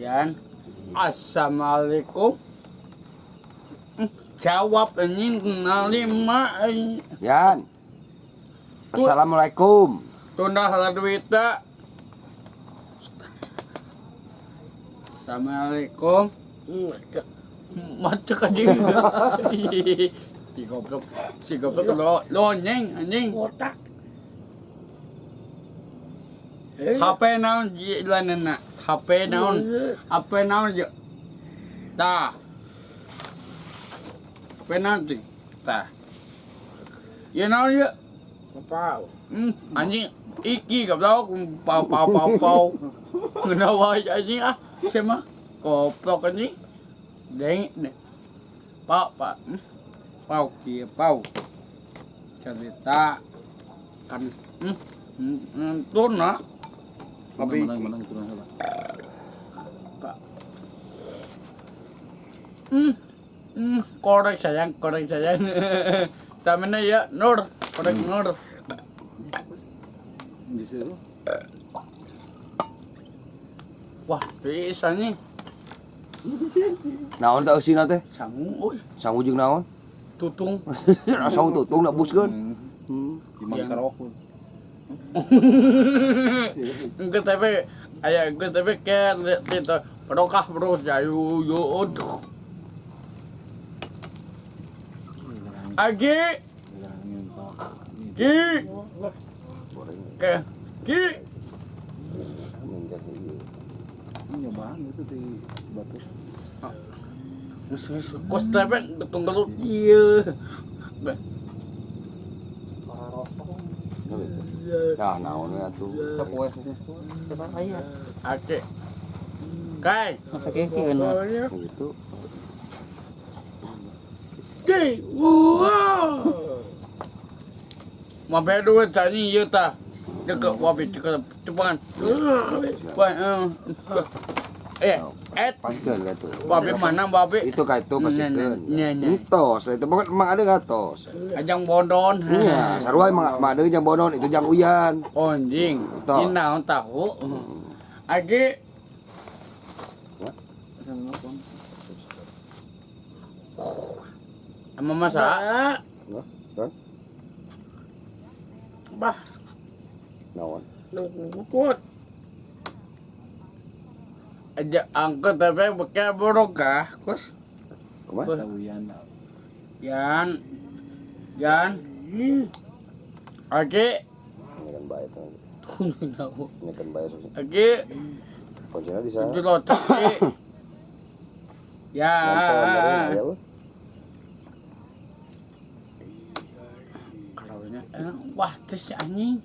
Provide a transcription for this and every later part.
Yan. Assalamualaikum. Jawab anjing lima. Yan. Assalamualaikum. Tunda salah duit tak. Assalamualaikum. Macet anjing. Si goblok. Si goblok lo lonyeng anjing. Otak. HP naon jilanna? HP naon? HP naon je? Tah. HP naon sih? Tah. Ya naon ye? Pau. Anjing iki goblok pau pau pau pau. Kenapa anjing ah? Siapa? Goblok anjing. Deng. Pau pak. Pau kia pau. Cerita kan turun lah. Tapi Menang, menang, turun heula. Pak. Korek sayang, korek sayang. Samene ya Nur, korek Nur. Di situ. Wah, bisa nih. Naon teh eusina teh? Sangu, euy, Sangu jeung naon? Tutung. Sangu tutung nak buskeun. Di mana kerok. Engke tapi aya engke tapi ke itu barokah bro jayu yo aduh. Agi, ki, ke, ki. Nyobaan itu di batu. Kos tapi tunggal iya. Nah, naon we atuh. Sapoe. Ake. Kai, Masa keki enak. Gitu. ki, wah. Mabe duit tadi iya ta. Deket wabi deket cepat. Wah, eh, et, Pasikeun ka tuh. babe mana babe? Itu ka itu pasikeun. Nya, nya. Entos, itu mah emang ada ngatos. Ajang bondon. Iya, sarua emang emang ada jang bonon itu jang uyan. Anjing, Toh. ini naon tahu. Agi, sama masak. Hah? Bah, Naon? nunggu. Aja angkot tapi pakai barokah, kos. Kumaha? Tawian. Yan, yan. Agi, Ini kan bae teh. tunggu naon. Ini kan bae sok. Agi, Kuncinya di sana. tujuh lotek. Ya. Nonton dari aya we. Kalau wah tes anjing.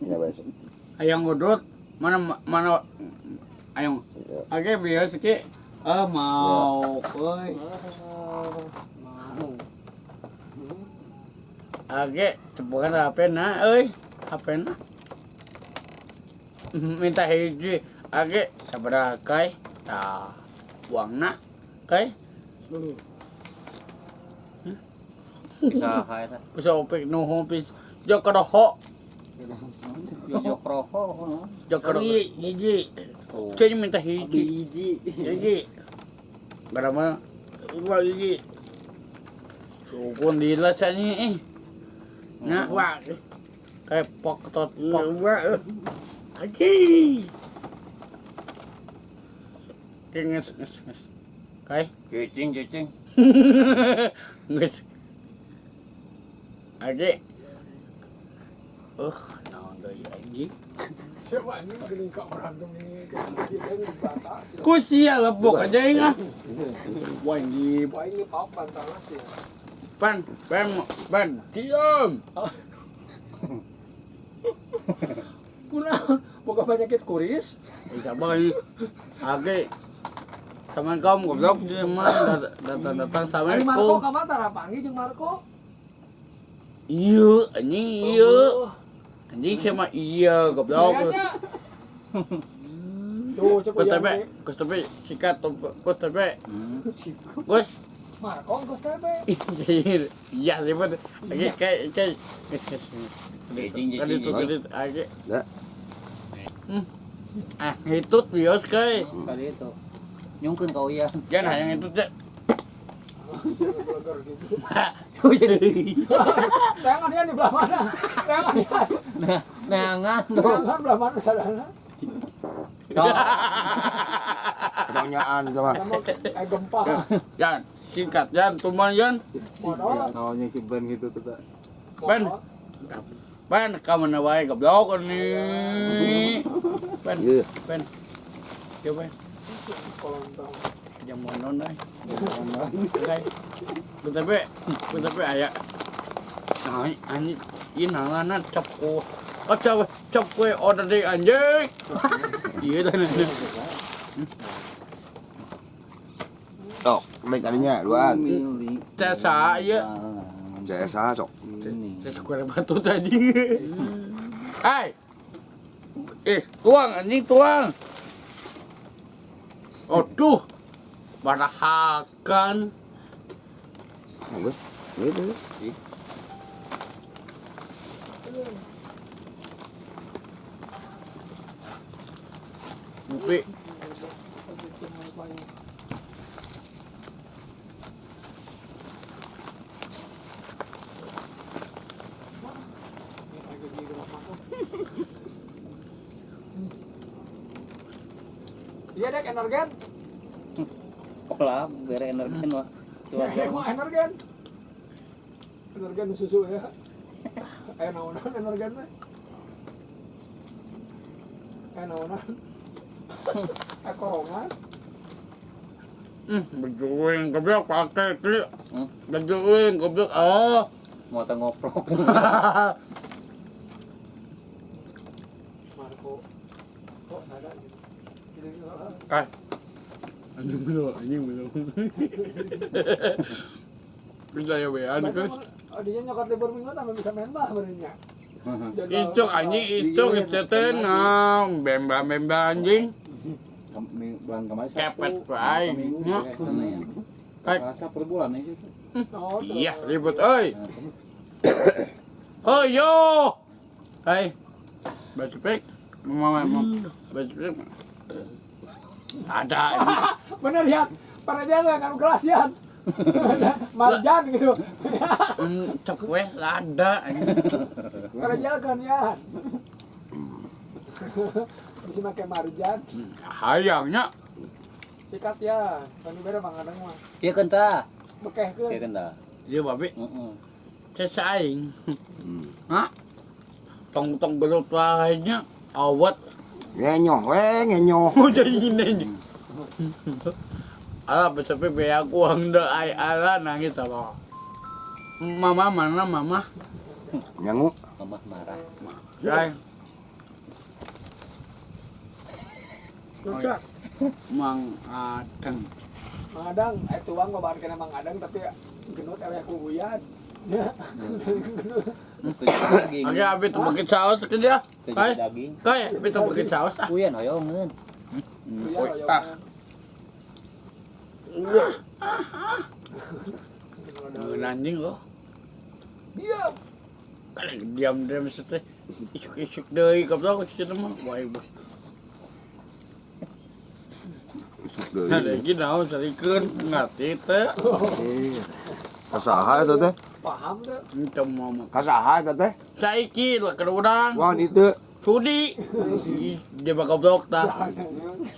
Ya bae. Sok. Ayang godot mana mana ayang. Ya. Oke, biasa ki. Ah, mau, euy. Oke, cepokan HP na, euy. HP na. Minta hiji. Oke, sabaraha kai? Tah, uangna kai. Bisa eta. Bisa opek nuhun pis. Jok roho, Jojok roho. jok roho. Hiji, Jadi minta hiji. Hiji. hiji, Berapa? dua hiji, Sukun dilas aja eh. Nah, dua, kayak pok tot pok. dua. Hiji. Kayak nges nges nges. Kayak Cicing cicing. nges. Age. Naon deui anjing. Siapa ini geuning ka berantem ini Ku sia lebok aja yang ah. Wah ini Wah ini pau bantalan sih. pan pan pan diam. Kuna boga penyakit kuris. Eh, sabar ini. Age. Sama kaum goblok mah datang-datang sama Ari Marco aku. ka mah tara panggih jeung Marco. Iya, anjing iya. Anjing sama iya goblok. Kayaknya. Tuh, cek Kau tebe, kau tebe, sikat, kau tebe. Gus, Marco geus tebe. iya sih betul. Oke, kayak kayak, guys, guys. Cicing Kali cicing. itu, kali itu, oke. Ya. Ah, ngitut bios kai. Kali itu. Nyungkeun ka uyan. Jangan hayang ngitut teh. Burger gitu. Tuh jadi. Tangan dia di belah mana? Tangan dia. Nah, neangan tuh. Tangan belah mana sadana? Tuh. Pertanyaan sama. Sama kayak gempa. Yan, singkat Yan, tuman Yan. Modal. Naonnya si Ben gitu tuh tak. Ben. Ben, ka mana wae goblok ini. Ben, Iya. Ben. Yo Ben, Kolontong. jam monon euy. Oke. Bentar be, bentar be aya. Nah, anjing, ieu nangana cap ku. Oh, cap, cap kue order deui anjing. Iya teh. Sok, baik tadinya duaan. Milih. Cesa ieu. CSA sok. Ini. Cesa kue batu tadi. Hai. Eh, tuang anjing tuang. Aduh. Barahakan. Bagus. Gitu. Ngopi. Iya dek energen. Oke bere energen mah. Ya, emang energen. Energen susu ya. Naonan energen mah. Naonan. Korongan. Bajuin goblok pakai ki. Bajuin goblok. Oh. Mau teh ngoprok. Marco. Kok ada gitu. Kai. Anjing belum, anjing belum. Bisa ya wean guys. Dia nyokot libur minggu tambah bisa main mah benernya. Itu anjing itu teh nah bemba-bemba anjing. Bulan kemarin Kepet wae. Minggu, Nya. Senin. Hai. Rasa per bulan aja itu. Oh, Iya, ribut euy. Oh yo. Hai. Baju pek. Mama mama. Baju pek. Ada ini. Bener ya. Para jalan kan kelas ya. Marjan gitu. Cek wes ada anjing. Para jalan kan ya. Bisa pakai marjan. Hayangnya Sikat ya. Tadi beda Bang Adang mah. Iya kan tah. Bekehkeun. Iya kan tah. Iya babe, Heeh. cesa aing. Hah? Tong-tong gelut wae nya awet. Ngenyoh, we ngenyoh. Mau jadi gini. Alah, tapi biaya uang dah ai ala nangis apa. Mama mana mama? Nyangu. Mama marah. Jai, Cocok. Mang Adeng. Mang Adang, tuang kok kena Mang Adang tapi genut eleh ku uyan. Ya. Tujuh daging. Oke, abi tuh pakai saus ke dia. Tujuh Kai, daging. kai, abi tuh pakai saus ah. Uyan hoyongeun. Uyan Oi, hoyongeun. ah. Ngeun anjing loh. Diam. Kali diam-diam sete. Isuk-isuk deui goblok cenah mah. Wah, ibu. Isuk deui. Lagi naon sarikeun ngarti teh. Kasaha eta teh? Paham tuh. Ente mama. Kasaha eta teh? Saiki lah keur urang. Wah, itu. Sudi. Dia bakal goblok tah.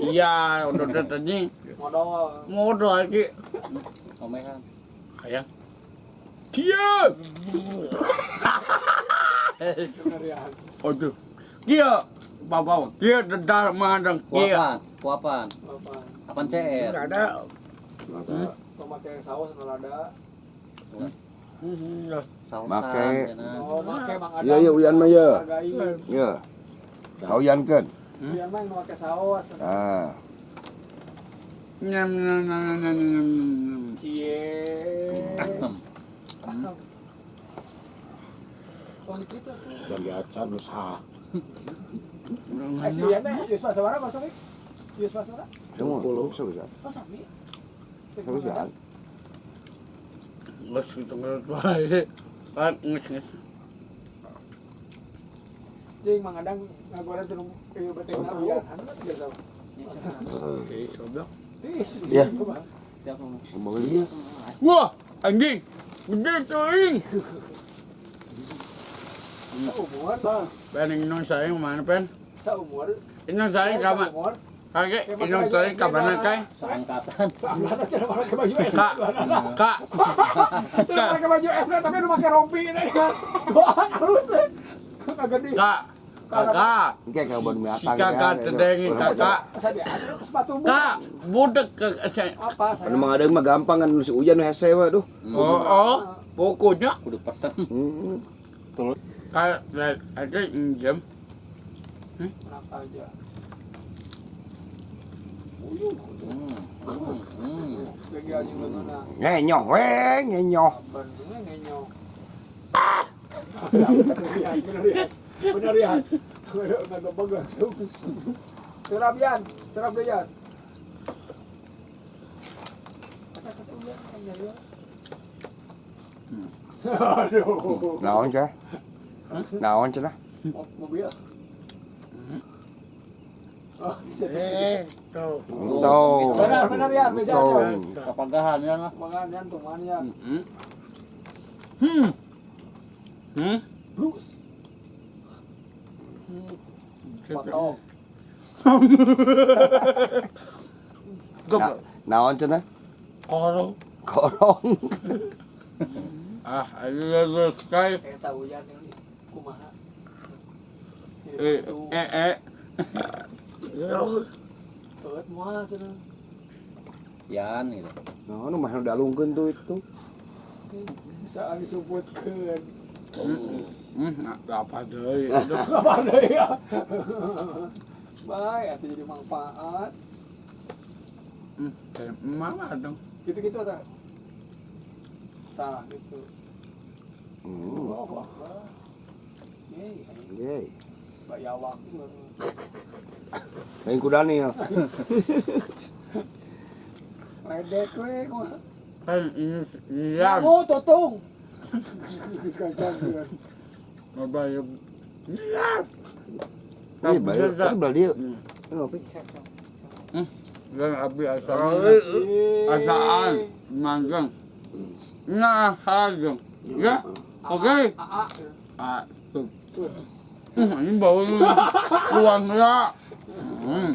Iya, udah tadi Modal. modal lagi. Omehan. Hayang. Diam. Bener ya. Aduh. Kia, bapak, kia dedar mandang kia. Kuapan, kuapan. Apa? Apan CR. Enggak ada. Tomat yang saus nggak ada. Sausan. Make. cenah. Oh, make Mang Adang. Iya, iya, uyan mah ya. Hargai. Iya. Kauyankeun. Uyan mah yang make saus. Ah. Nyam nyam nyam nyam nyam nyam. Cie. Oh, gitu tuh. Dan diacan usaha. Si Uyan teh Yusuf sabaraha masuk ik? Yusuf sabaraha? Semua. Sok bisa. Oh, sami. Sok bisa. Nges gitu ngelut wae. Kan nges nges. Cing Mang Adang ngagoreng teu ieu betengna uyan. Hangat biasa. Oke, goblok. Tis. Iya. Siapa mau? Bawa dia. Wah, anjing. Gede teuing. Umur, Pen inong saya mana pen? saumur. Inong saya kama. Saumur. Kakek, inong saya kabana kai. Seangkatan. Seangkatan cenah make baju SD. Kak, kak. Cenah make baju SD tapi nu make rompi tadi kan. Wah, halus eh. Kagak di. Kak, kakak. Engke ka bon Si binatang. kakak tedengi kakak. Asa dia ada sepatu mu. Kak, budak ke saya. Apa saya? Anu Mang Adeng mah gampang kan si Uyan hese mah duh. Oh, oh, pokoknya Kudu pesen. Heeh. kayak ada jam. Kenapa aja? Hmm. Hmm. Lagi anjing leungeunna. Ngenyoh we, ngenyoh. Bener ngenyo. Bener ya. Bener ya. Bener ngagebeg langsung. Serap yan, serap yan. Kata-kata uyan kan ya. Aduh. Naon cenah? Naon cenah? Mobil. Oh, bisa. Eh, tuh. Tuh. Benar, benar ya, beda aja. Tuh. Kapagahan ya lah. Mangan yan, tuman yan. Hmm. Hmm. Hmm. Blues. Potong. Goblok. Naon cenah? Koro. Korong. Ah, ayo sekali. Kayak tahu yan ini. Kumaha. Eh, eh, eh. Keut moal cenah. Yan gitu. Naon nu mah nu dalungkeun tuh itu. Bisa disumputkeun. Apa deui. Apa deui ya? Baik, atuh jadi manfaat. Mama dong. Gitu-gitu tah. Tah gitu. Hmm. Oh, wah. Yeay, Yeay. bayawak. Lain ku Daniel. Ledek we kumaha. Kan ini iya. Oh, totung. Geus kacang. Bapak Iya. Iya, bae. Itu belah dia. Ngopi. Dan api asal. Asaan manggang. Nah, harga. Ya. Oke. AA. Ah, tuh. Ini bau luang lah. Hmm.